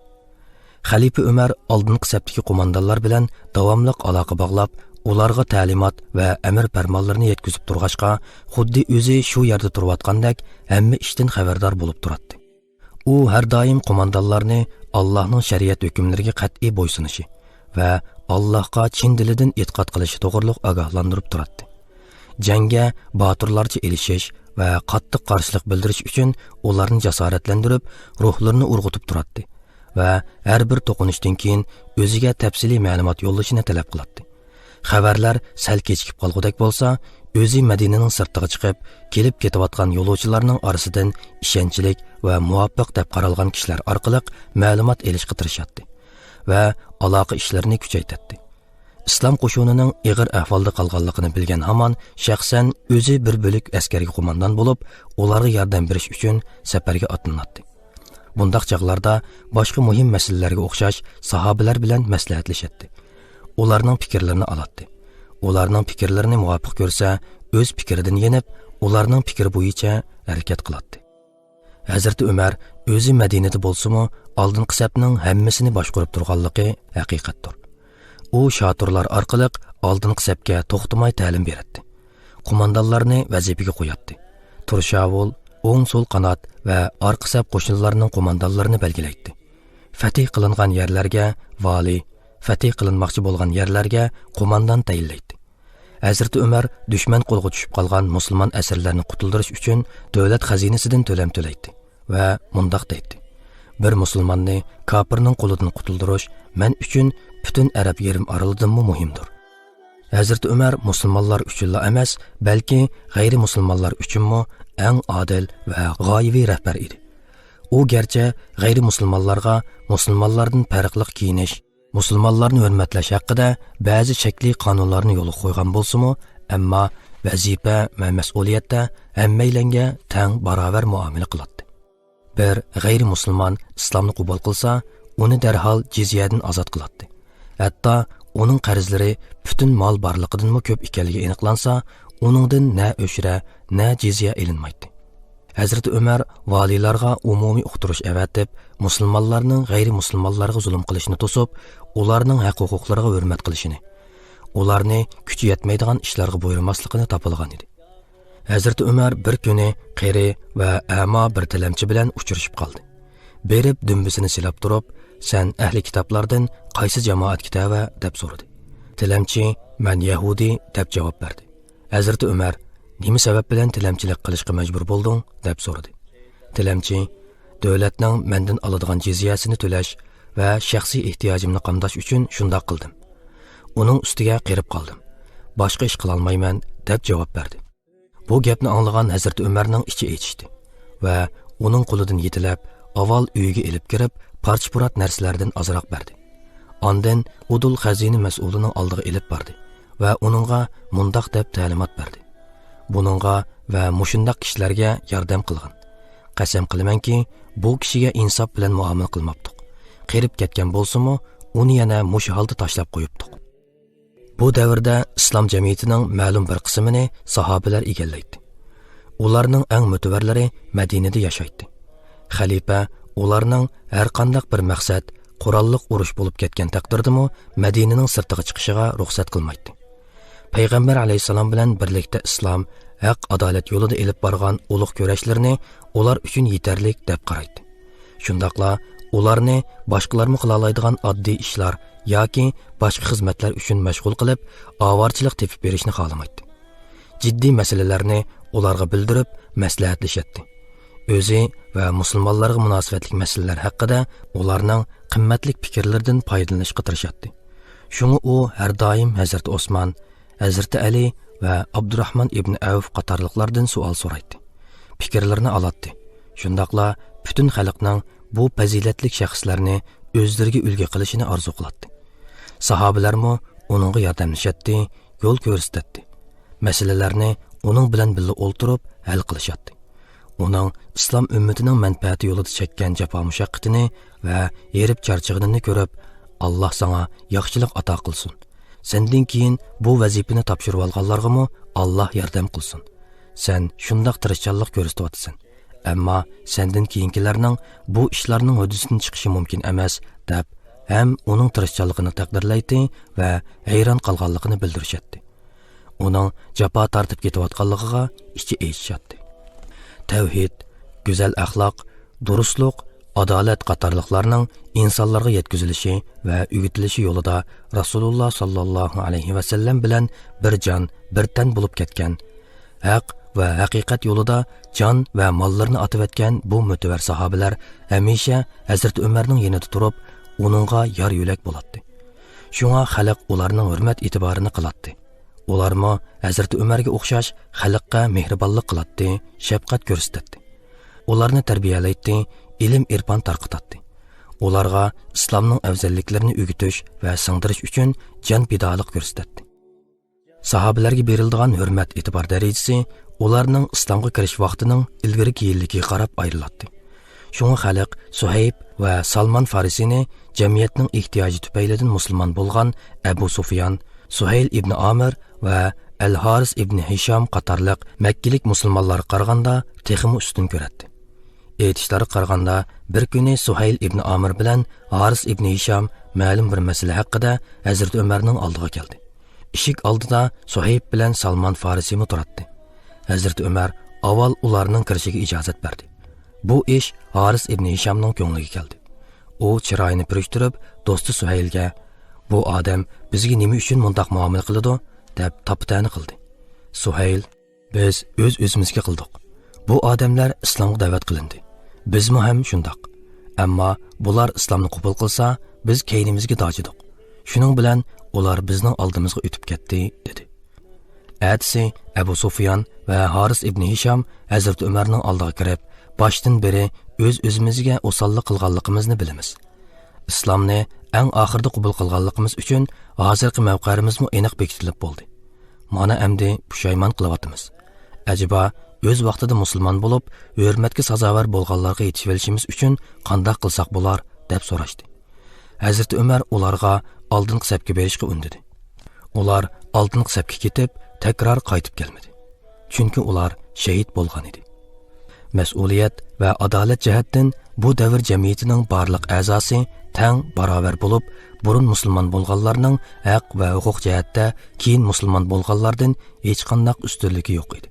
خەلىپە ئۆمەر ئالدىنقى سەپتىكى قوماندانلار بىلەن داۋاملىق ئالاقە باغلاپ، ئۇلارغا تەلىمات ۋە ئەمىر پەرمانلىرىنى يەتكۈزۈپ تۇرغاچقا، خۇددى ئۆزى شۇ يەردە تۇرۇۋاتقاندەك ھەممە ئىشتىن خەۋەردار بولۇپ تۇراتتى. ئۇ ھەر دائىم قوماندانلارنى ئاللاھنىڭ شەرىئەت ھۆكۈملىرىگە قەتئىي بويسۇنۇشى ۋە ئاللاھقا چىن دىلىدىن ئېتىقاد قىلىشى توغرۇلۇق ئاگاھلاندۇرۇپ تۇراتتى. جەڭگە باتۇرلارچە ئېلىشىش ۋە قاتتىق قارشىلىق بىلدۈرۈش ئۈچۈن ئۇلارنى جاسارەتلەندۈرۈپ، روھلىرىنى ئۇرغۇتۇپ تۇراتتى ۋە ھەر بىر توقۇنۇشتىن كېيىن ئۆزىگە تەپسىلىي مەلۇمات يوللىشىنى تەلەپ قىلاتتى. خەۋەرلەر سەل كېچىكىپ قالغۇدەك بولسا، ئۆزى مەدىنىنىڭ سىرتىغا چىقىپ، كېلىپ كېتىۋاتقان يولۇچىلارنىڭ ئارىسىدىن ئىشەنچلىك ۋە مۇۋاپىق دەپ قارالغان كىشىلەر ئارقىلىق مەلۇمات ئېلىشقا تىرىشاتتى ۋە ئالاقە ئىشلىرىنى كۈچەيتەتتى. ئىسلام قوشۇنىنىڭ ئېغىر ئەھۋالدا قالغانلىقىنى بىلگەن ھامان شەخسەن ئۆزى بىر بۆلەك ئەسكەرگە قوماندان بولۇپ، ئۇلارغا ياردەم بېرىش ئۈچۈن سەپەرگە ئاتلىناتتى. بۇنداق چاغلاردا باشقا مۇھىم مەسىلىلەرگە ئوخشاش ساھابىلەر بىلەن مەسلىھەتلىشەتتى. ئۇلارنىڭ پىكىرلىرىنى ئالاتتى. ئۇلارنىڭ پىكىرلىرىنى مۇۋاپىق كۆرسە، ئۆز پىكرىدىن يېنىپ، ئۇلارنىڭ پىكرى بويىچە ھەرىكەت قىلاتتى. ھەزرىتى ئۆمەر ئۆزى مەدىنىدە بولسىمۇ، ئالدىنقى سەپنىڭ ھەممىسىنى باشقۇرۇپ تۇرغانلىقى ھەقىقەتتۇر. ئۇ شاتۇرلار ئارقىلىق ئالدىنقى سەپكە توختىماي تەلىم بېرەتتى. قوماندانلارنى ۋەزىپىگە قوياتتى. تۇرشاۋۇل، ئوڭ سول قانات ۋە ئارقا سەپ قوشۇنلارنىڭ قوماندانلىرىنى بەلگىلەيتتى. فەتھى قىلىنغان يەرلەرگە ۋالىي، فەتھى قىلىنماقچى بولغان يەرلەرگە قوماندان تەيىنلەيتتى. ھەزرىتى ئۆمەر دۈشمەن قولىغا چۈشۈپ قالغان مۇسۇلمان ئەسىرلەرنى قۇتۇلدۇرۇش ئۈچۈن دۆلەت خەزىنىسىدىن تۆلەم تۆلەيتتى ۋە مۇنداق دەيتتى: «بىر مۇسۇلماننى كاپىرنىڭ قولىدىن قۇتۇلدۇرۇش مەن ئۈچۈن پۈتۈن ئەرەب يېرىم ئارىلىدىنمۇ مۇھىمدۇر.» ھەزرىتى ئۆمەر مۇسۇلمانلار ئۈچۈنلا ئەمەس، بەلكى غەيرىي مۇسۇلمانلار ئۈچۈنمۇ ئەڭ ئادىل ۋە غايىۋى رەھبەر ئىدى. ئۇ گەرچە غەيرىي مۇسۇلمانلارغا مۇسۇلمانلاردىن پەرقلىق كىيىنىش، مۇسۇلمانلارنى ھۆرمەتلەش ھەققىدە بەزى شەكلىي قانۇنلارنى يولغا قويغان بولسىمۇ، ئەمما ۋەزىپە ۋە مەسئۇلىيەتتە ھەممەيلەنگە تەڭ باراۋەر مۇئامىلە قىلاتتى. بىر غەيرىي مۇسۇلمان ئىسلامنى قوبۇل قىلسا، ئۇنى دەرھال جىزيەدىن ئازاد قىلاتتى. ھەتتا ئۇنىڭ قەرزلىرى پۈتۈن مال بارلىقىدىنمۇ كۆپ ئىكەنلىكى ئېنىقلانسا، ئۇنىڭدىن نە ئۆشرە، نە جىزيە ئېلىنمايتتى. ھەزرىتى ئۆمەر ۋالىيلارغا ئومۇمىي ئۇقتۇرۇش ئەۋەتىپ، مۇسۇلمانلارنىڭ غەيرىي مۇسۇلمانلارغا زۇلۇم قىلىشىنى توسۇپ، ئۇلارنىڭ ھەق-ھوقۇقلىرىغا ھۆرمەت قىلىشىنى، ئۇلارنى كۈچى يەتمەيدىغان ئىشلارغا بۇيرۇماسلىقىنى تاپىلىغان ئىدى. ھەزرىتى ئۆمەر بىر كۈنى قېرى ۋە ئەما بىر تىلەمچى بىلەن ئۇچرىشىپ قالدى. بېرىپ دۈمبىسىنى سىلاپ تۇرۇپ، «سەن ئەھلى كىتابلاردىن قايسى جامائەتكە تەۋە؟» دەپ سورىدى. تىلەمچى، «مەن يەھۇدىي» دەپ جاۋاب بەردى. ھەزرىتى ئۆمەر، «نېمە سەۋەب بىلەن تىلەمچىلىك قىلىشقا مەجبۇر بولدۇڭ؟» دەپ سورىدى. تىلەمچى، «دۆلەتنىڭ مەندىن ئالىدىغان جىزيەسىنى تۆلەش ۋە شەخسىي ئېھتىياجىمنى قامداش ئۈچۈن شۇنداق قىلدىم. ئۇنىڭ ئۈستىگە قېرىپ قالدىم. باشقا ئىش قىلالمايمەن» دەپ جاۋاب بەردى. بۇ گەپنى ئاڭلىغان ھەزرىتى ئۆمەرنىڭ ئىچى ئېچىشتى ۋە ئۇنىڭ قولىدىن يېتىلەپ، ئاۋۋال ئۆيىگە ئېلىپ كىرىپ، پارچە-پۇرات نەرسىلەردىن ئازراق بەردى. ئاندىن ئۇدۇل خەزىنە مەسئۇلىنىڭ ئالدىغا ئېلىپ باردى ۋە ئۇنىڭغا مۇنداق دەپ تەلىمات بەردى: «بۇنىڭغا ۋە مۇشۇنداق كىشىلەرگە ياردەم قىلغىن. قەسەم قىلىمەنكى، بۇ كىشىگە ئىنساپ بىلەن مۇئامىلە قىلماپتۇق. قېرىپ كەتكەن بولسىمۇ، ئۇنى يەنە مۇشۇ ھالدا تاشلاپ قويۇپتۇق.» بۇ دەۋردە ئىسلام جەمئىيىتىنىڭ مەلۇم بىر قىسمىنى ساھابىلەر ئىگىلەيتتى. ئۇلارنىڭ ئەڭ مۆتىۋەرلىرى مەدىنىدە ياشايتتى. خەلىپە ئۇلارنىڭ ھەرقانداق بىر مەقسەت، قوراللىق ئۇرۇش بولۇپ كەتكەن تەقدىردىمۇ، مەدىنىنىڭ سىرتىغا چىقىشىغا رۇخسەت قىلمايتتى. پەيغەمبەر ئەلەيھىسسالام بىلەن بىرلىكتە ئىسلام، ھەق، ئادالەت يولىدا ئېلىپ بارغان ئۇلۇغ كۈرەشلىرىنى ئۇلار ئۈچۈن يېتەرلىك دەپ قارايتتى. شۇنداقلا ئۇلارنى باشقىلارمۇ قىلالايدىغان ئاددىي ئىشلار ياكى باشقا خىزمەتلەر ئۈچۈن مەشغۇل قىلىپ، ئاۋارىچىلىق تېپىپ بېرىشنى خالىمايتتى. جىددىي مەسىلىلەرنى ئۇلارغا بىلدۈرۈپ مەسلىھەتلىشەتتى. ئۆزى ۋە مۇسۇلمانلارغا مۇناسىۋەتلىك مەسىلىلەر ھەققىدە ئۇلارنىڭ قىممەتلىك پىكىرلىرىدىن پايدىلىنىشقا تىرىشاتتى. شۇڭا ئۇ ھەر دائىم ھەزرىتى ئوسمان، ھەزرىتى ئەلى ۋە ئابدۇراھمان ئىبن ئەۋف قاتارلىقلاردىن سوئال سورايتتى. پىكىرلىرىنى ئالاتتى. شۇنداقلا پۈتۈن خەلقنىڭ بۇ پەزىلەتلىك شەخسلەرنى ئۆزلىرىگە ئۈلگە قىلىشىنى ئارزۇ قىلاتتى. ساھابىلەرمۇ ئۇنىڭغا ياردەملىشەتتى، يول كۆرسىتەتتى. مەسىلىلەرنى ئۇنىڭ بىلەن بىللە ئولتۇرۇپ ھەل قىلىشاتتى. ئۇنىڭ ئىسلام ئۈممىتىنىڭ مەنپەئەتى يولىدا چەككەن جاپا-مۇشەققىتىنى ۋە ھېرىپ-چارچىغىنىنى كۆرۈپ، «ئاللاھ ساڭا ياخشىلىق ئاتا قىلسۇن. سەندىن كېيىن بۇ ۋەزىپىنى تاپشۇرۇۋالغانلارغىمۇ ئاللاھ ياردەم قىلسۇن. سەن شۇنداق تىرىشچانلىق كۆرسىتىۋاتىسەن. ئەمما سەندىن كېيىنكىلەرنىڭ بۇ ئىشلارنىڭ ھۆددىسىدىن چىقىشى مۇمكىن ئەمەس» دەپ، ھەم ئۇنىڭ تىرىشچانلىقىنى تەقدىرلەيتتى ۋە ھەيران قالغانلىقىنى بىلدۈرۈشەتتى. ئۇنىڭ جاپا تارتىپ كېتىۋاتقانلىقىغا ئىچى ئېچىشاتتى. تەۋھىد، گۈزەل ئەخلاق، دۇرۇسلۇق، ئادالەت قاتارلىقلارنىڭ ئىنسانلارغا يەتكۈزۈلۈشى ۋە ئۆگىتىلىشى يولىدا رەسۇلۇللاھ ساللاللاھۇ ئەلەيھى ۋەسەللەم بىلەن بىر جان، بىر تەن بولۇپ كەتكەن، ھەق ۋە ھەقىقەت يولىدا جان ۋە ماللىرىنى ئاتىۋەتكەن بۇ مۆتىۋەر ساھابىلەر ھەمىشە ھەزرىتى ئۆمەرنىڭ يېنىدا تۇرۇپ، ئۇنىڭغا يار-يۆلەك بولاتتى. شۇڭا خەلق ئۇلارنىڭ ھۆرمەت-ئېتىبارىنى قىلاتتى. ئۇلارمۇ ھەزرىتى ئۆمەرگە ئوخشاش خەلققە مېھرىبانلىق قىلاتتى، شەپقەت كۆرسىتەتتى. ئۇلارنى تەربىيەلەيتتى، ئىلىم-ئېرپان تارقىتاتتى. ئۇلارغا ئىسلامنىڭ ئەۋزەللىكلىرىنى ئۆگىتىش ۋە سىڭدۈرۈش ئۈچۈن جان پىدالىق كۆرسىتەتتى. ساھابىلەرگە بېرىلىدىغان ھۆرمەت-ئېتىبار دەرىجىسى ئۇلارنىڭ ئىسلامغا كىرىش ۋاقتىنىڭ ئىلگىرى-كېيىنلىكىگە قاراپ ئايرىلاتتى. شۇڭا خەلق سۇھەيب ۋە سالمان فارىسىنى جەمئىيەتنىڭ ئېھتىياجى تۈپەيلىدىن مۇسۇلمان بولغان ئەبۇ سۇفيان، سۇھەيل ئىبنى ئامىر ۋە ئەل ھارىس ئىبنى ھىشام قاتارلىق مەككىلىك مۇسۇلمانلارغا قارىغاندا تېخىمۇ ئۈستۈن كۆرەتتى. ئېيتىشلارغا قارىغاندا، بىر كۈنى سۇھەيل ئىبنى ئامىر بىلەن ھارىس ئىبنى ھىشام مەلۇم بىر مەسىلە ھەققىدە ھەزرىتى ئۆمەرنىڭ ئالدىغا كەلدى. ئىشىك ئالدىدا سۇھەيب بىلەن سالمان فارىسىمۇ تۇراتتى. ھەزرىتى ئۆمەر ئاۋۋال ئۇلارنىڭ كىرىشىگە ئىجازەت بەردى. بۇ ئىش ھارىس ئىبنى ھىشامنىڭ كۆڭلىگە كەلدى. ئۇ چىرايىنى پۈرۈشتۈرۈپ، دوستى سۇھەيلگە، «بۇ ئادەم بىزگە نېمە ئۈچۈن مۇنداق مۇئامىلە قىلىدۇ؟» دەپ تاپا-تەنە قىلدى. سۇھەيل، «بىز ئۆز-ئۆزىمىزگە قىلدۇق. بۇ ئادەملەر ئىسلامغا دەۋەت قىلىندى. بىزمۇ ھەم شۇنداق. ئەمما بۇلار ئىسلامنى قوبۇل قىلسا، بىز كەينىمىزگە داجىدۇق. شۇنىڭ بىلەن ئۇلار بىزنىڭ ئالدىمىزغا ئۆتۈپ كەتتى» دېدى. ئەتىسى ئەبۇ سۇفيان ۋە ھارىس ئىبنى ھىشام ھەزرىتى ئۆمەرنىڭ ئالدىغا كىرىپ، باشتىن بېرى ئۆز-ئۆزىمىزگە ئوساللىق قىلغانلىقىمىزنى بىلىمىز. ئىسلامنى ئەڭ ئاخىرىدا قوبۇل قىلغانلىقىمىز ئۈچۈن ھازىرقى مەۋقەيىمىزمۇ ئېنىق بېكىتىلىپ بولدى. مانا ئەمدى پۇشايمان قىلىۋاتىمىز. ئەجەبا، ئۆز ۋاقتىدا مۇسۇلمان بولۇپ، ھۆرمەتكە سازاۋەر بولغانلارغا يېتىشىۋېلىشىمىز ئۈچۈن قانداق قىلساق بولار؟ دەپ سوراشتى. ھەزرىتى ئۆمەر ئۇلارغا ئالدىنقى سەپكە بېرىشقا ئۈندىدى. ئۇلار ئالدىنقى سەپكە كېتىپ، تەكرار قايتىپ كەلمىدى. چۈنكى ئۇلار شېھىت بولغان ئىدى. مەسئۇلىيەت ۋە ئادالەت جەھەتتىن بۇ دەۋر جەمئىيىتىنىڭ بارلىق ئەزاسى تەڭ باراۋەر بولۇپ، بۇرۇن مۇسۇلمان بولغانلارنىڭ ھەق ۋە ھوقۇق جەھەتتە كېيىن مۇسۇلمان بولغانلاردىن ھېچقانداق ئۈستۈنلۈكى يوق ئىدى.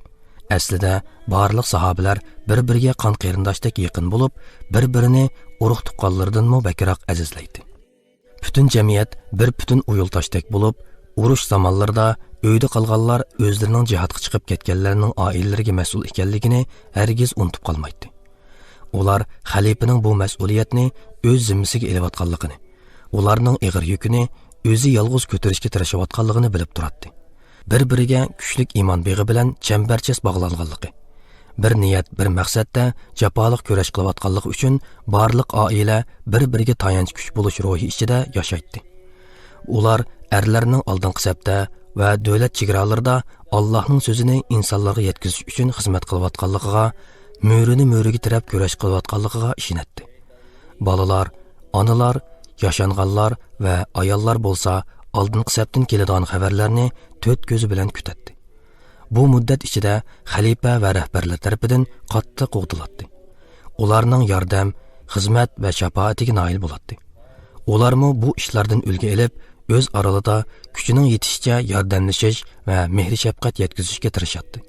ئەسلىدە بارلىق ساھابىلەر بىر-بىرىگە قان قېرىنداشتەك يېقىن بولۇپ، بىر-بىرىنى ئۇرۇق-تۇغقانلىرىدىنمۇ بەكرەك ئەزىزلەيتتى. پۈتۈن جەمئىيەت بىر پۈتۈن ئۇيۇلتاشتەك بولۇپ، ئۇرۇش زامانلىرىدا ئۆيدە قالغانلار ئۆزلىرىنىڭ جىھادقا چىقىپ كەتكەنلەرنىڭ ئائىلىلىرىگە مەسئۇل ئىكەنلىكىنى ھەرگىز ئۇنتۇپ قالمايتتى. ئۇلار خەلىپىنىڭ بۇ مەسئۇلىيەتنى ئۆز زىممىسىگە ئېلىۋاتقانلىقىنى، ئۇلارنىڭ ئېغىر يۈكىنى ئۆزى يالغۇز كۆتۈرۈشكە تىرىشىۋاتقانلىقىنى بىلىپ تۇراتتى. بىر-بىرىگە كۈچلۈك ئىمان بېغى بىلەن چەمبەرچاس باغلانغانلىقى، بىر نىيەت، بىر مەقسەتتە جاپالىق كۈرەش قىلىۋاتقانلىقى ئۈچۈن بارلىق ئائىلە بىر-بىرىگە تايانچ كۈچ بولۇش روھى ئىچىدە ياشايتتى. ئۇلار ئەرلەرنىڭ ئالدىنقى سەپتە ۋە دۆلەت چېگرالىرىدا ئاللاھنىڭ سۆزىنى ئىنسانلارغا يەتكۈزۈش ئۈچۈن خىزمەت قىلىۋاتقانلىقىغا، مۈرىنى مۈرىگە تىرەپ كۈرەش قىلىۋاتقانلىقىغا ئىشىنەتتى. بالىلار، ئانىلار، ياشانغانلار ۋە ئاياللار بولسا ئالدىنقى سەپتىن كېلىدىغان خەۋەرلەرنى تۆت كۆزى بىلەن كۈتەتتى. بۇ مۇددەت ئىچىدە خەلىپە ۋە رەھبەرلەر تەرىپىدىن قاتتىق قوغدىلاتتى. ئۇلارنىڭ ياردەم، خىزمەت ۋە شاپائىتىگە نائىل بولاتتى. ئۇلارمۇ بۇ ئىشلاردىن ئۈلگە ئېلىپ، ئۆز ئارىلىدا كۈچىنىڭ يېتىشىچە ياردەملىشىش ۋە مېھرى-شەپقەت يەتكۈزۈشكە تىرىشاتتى.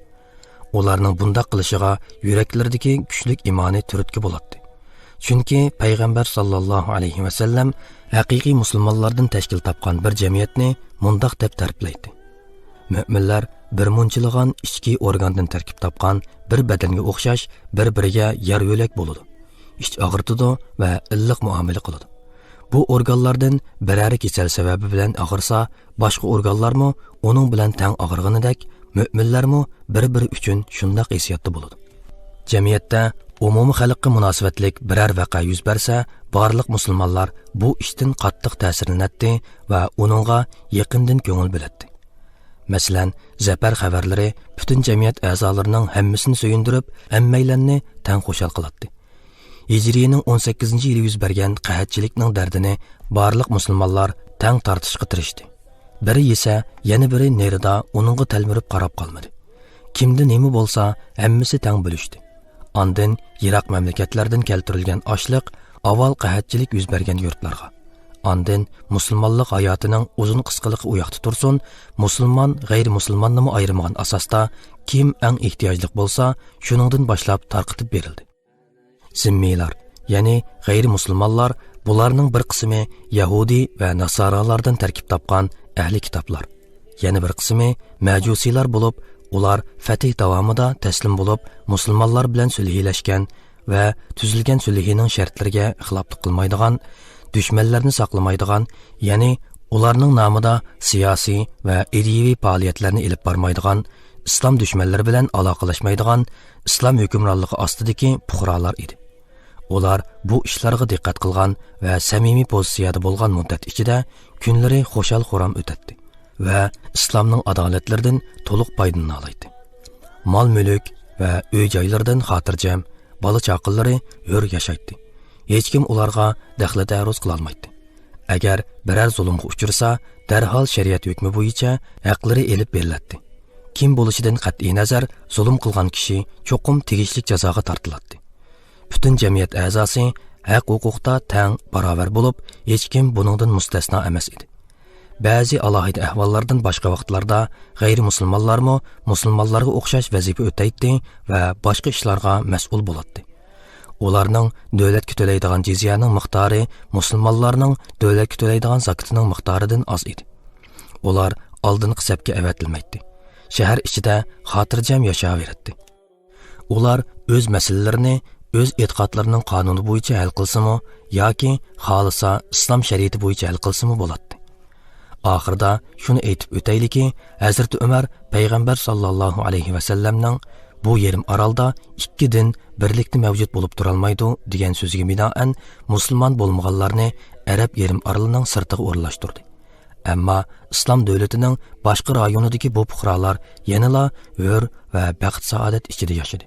ئۇلارنىڭ بۇنداق قىلىشىغا يۈرەكلىرىدىكى كۈچلۈك ئىمانى تۈرتكە بولاتتى. چۈنكى پەيغەمبەر ساللاللاھۇ ئەلەيھى ۋەسەللەم ھەقىقىي مۇسۇلمانلاردىن تەشكىل تاپقان بىر جەمئىيەتنى مۇنداق دەپ تەرىپلەيتتى: مۆمىنلەر بىر مۇنچىلىغان ئىچكى ئورگاندىن تەركىب تاپقان بىر بەدەنگە ئوخشاش بىر-بىرىگە يار-يۆلەك بولىدۇ، ئىچ ئاغرىتىدۇ ۋە ئىللىق مۇئامىلە قىلىدۇ. بۇ ئورگانلاردىن بىرەرى كېسەل سەۋەبى بىلەن ئاغرىسا، باشقا ئورگانلارمۇ ئۇنىڭ بىلەن تەڭ ئاغرىغىنىدەك، مۆمىنلەرمۇ بىر-بىرى ئۈچۈن شۇنداق ھېسسىياتتا بولىدۇ. جەمئىيەتتە ئومۇمىي خەلققە مۇناسىۋەتلىك بىرەر ۋەقە يۈز بەرسە، بارلىق مۇسۇلمانلار بۇ ئىشتىن قاتتىق تەسىرلىنەتتى ۋە ئۇنىڭغا يېقىندىن كۆڭۈل بۆلەتتى. مەسىلەن، زەپەر خەۋەرلىرى پۈتۈن جەمئىيەت ئەزالىرىنىڭ ھەممىسىنى سۆيۈندۈرۈپ، ھەممەيلەننى تەڭ خۇشال قىلاتتى. ھىجرىينىڭ ئون سەككىزىنچى يىلى يۈز بەرگەن قەھەتچىلىكنىڭ دەردىنى بارلىق مۇسۇلمانلار تەڭ تارتىشقا تىرىشتى. بىرى يېسە، يەنە بىرى نېرىدا ئۇنىڭغا تەلمۈرۈپ قاراپ قالمىدى. كىمدە نېمە بولسا، ھەممىسى تەڭ بۆلۈشتى. ئاندىن يىراق مەملىكەتلەردىن كەلتۈرۈلگەن ئاشلىق ئاۋۋال قەھەتچىلىك يۈز بەرگەن يۇرتلارغا، ئاندىن مۇسۇلمانلىق ھاياتىنىڭ ئۇزۇن قىسقىلىقى ئۇياقتا تۇرسۇن، مۇسۇلمان، غەيرىمۇسۇلماننىمۇ ئايرىمىغان ئاساستا كىم ئەڭ ئېھتىياجلىق بولسا، شۇنىڭدىن باشلاپ تارقىتىپ بېرىلدى. زىممىيلار، يەنى غەيرىمۇسۇلمانلار، بۇلارنىڭ بىر قىسمى يەھۇدىي ۋە ناسارالاردىن تەركىب تاپقان ئەھلى كىتابلار، يەنە بىر قىسمى مەجۇسىيلار بولۇپ، ئۇلار فەتھ داۋامىدا تەسلىم بولۇپ، مۇسۇلمانلار بىلەن سۈلھىلەشكەن ۋە تۈزۈلگەن سۈلھىنىڭ شەرتلىرىگە خىلاپلىق قىلمايدىغان، دۈشمەنلەرنى ساقلىمايدىغان، يەنى ئۇلارنىڭ نامىدا سىياسىي ۋە ئىدىيىۋى پائالىيەتلەرنى ئېلىپ بارمايدىغان، ئىسلام دۈشمەنلىرى بىلەن ئالاقىلەشمەيدىغان، ئىسلام ھۆكۈمرانلىقى ئاستىدىكى پۇقرالار ئىدى. ئۇلار بۇ ئىشلارغا دىققەت قىلغان ۋە سەمىمىي پوزىتسىيەدە بولغان مۇددەت ئىچىدە كۈنلىرى خۇشال-خۇرام ئۆتەتتى ۋە ئىسلامنىڭ ئادالەتلىرىدىن تولۇق پايدىلىنالايتتى. مال-مۈلۈك ۋە ئۆي-جايلىرىدىن خاتىرجەم، بالا-چاقىلىرى ھۆر ياشايتتى. ھېچكىم ئۇلارغا دەخلى-تەرۇز قىلالمايتتى. ئەگەر بىرەر زۇلۇمغا ئۇچرىسا، دەرھال شەرىئەت ھۆكمى بويىچە ھەقلىرى ئېلىپ بېرىلەتتى. كىم بولۇشىدىن قەتئىينەزەر، زۇلۇم قىلغان كىشى چوقۇم تېگىشلىك جازاغا تارتىلاتتى. پۈتۈن جەمئىيەت ئەزاسى ھەق-ھوقۇقتا تەڭ باراۋەر بولۇپ، ھېچكىم بۇنىڭدىن مۇستەسنا ئەمەس ئىدى. بەزى ئالاھىدە ئەھۋاللاردىن باشقا ۋاقىتلاردا غەيرىمۇسۇلمانلارمۇ مۇسۇلمانلارغا ئوخشاش ۋەزىپە ئۆتەيتتى ۋە باشقا ئىشلارغا مەسئۇل بولاتتى. ئۇلارنىڭ دۆلەتكە تۆلەيدىغان جىزيەنىڭ مىقدارى مۇسۇلمانلارنىڭ دۆلەتكە تۆلەيدىغان زاكىتىنىڭ مىقدارىدىن ئاز ئىدى. ئۇلار ئالدىنقى سەپكە ئەۋەتىلمەيتتى. شەھەر ئىچىدە خاتىرجەم ياشاۋېرەتتى. ئۇلار ئۆز مەسىلىلىرىنى ئۆز ئېتىقادلىرىنىڭ قانۇنى بويىچە ھەل قىلسىمۇ ياكى خالىسا ئىسلام شەرىئىتى بويىچە ھەل قىلسىمۇ بولاتتى. ئاخىرىدا شۇنى ئېيتىپ ئۆتەيلىكى، ھەزرىتى ئۆمەر پەيغەمبەر ساللاللاھۇ ئەلەيھى ۋەسەللەمنىڭ بۇ يېرىم ئارالدا ئىككى دىن بىرلىكتە مەۋجۇت بولۇپ تۇرالمايدۇ دېگەن سۆزىگە بىنائەن، مۇسۇلمان بولمىغانلارنى ئەرەب يېرىم ئارىلىنىڭ سىرتىغا ئورۇنلاشتۇردى. ئەمما ئىسلام دۆلىتىنىڭ باشقا رايونىدىكى بۇ پۇقرالار يەنىلا ھۆر ۋە بەخت-سائادەت ئىچىدە ياشىدى.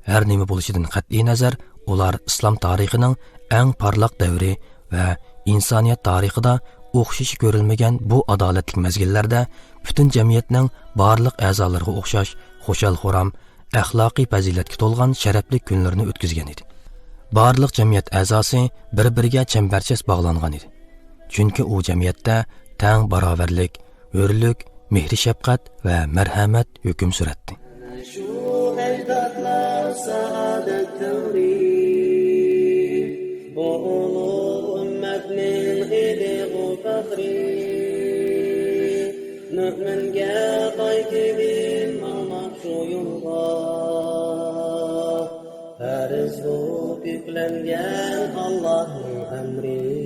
ھەر نېمە بولۇشىدىن قەتئىينەزەر، ئۇلار ئىسلام تارىخىنىڭ ئەڭ پارلاق دەۋرى ۋە ئىنسانىيەت تارىخىدا ئوخشىشى كۆرۈلمىگەن بۇ ئادالەتلىك مەزگىللەردە پۈتۈن جەمئىيەتنىڭ بارلىق ئەزالىرىغا ئوخشاش خۇشال-خۇرام، ئەخلاقىي پەزىلەتكە تولغان شەرەپلىك كۈنلىرىنى ئۆتكۈزگەن ئىدى. بارلىق جەمئىيەت ئەزاسى بىر-بىرىگە چەمبەرچاس باغلانغان ئىدى. چۈنكى ئۇ جەمئىيەتتە تەڭ باراۋەرلىك، ھۆرلۈك، مېھرى-شەپقەت ۋە مەرھەمەت ھۆكۈم سۈرەتتى. شۇ ئەجدادلار سائادەت تەڭرى، بۇ ئۇلۇغ ئۈممەتنىڭ ئىدىغۇ پەخرى. مۆمىنگە قايتىپ ماڭماق شۇ يولغا، پەرز بولۇپ يۈكلەنگەن ئاللاھنىڭ ئەمرى.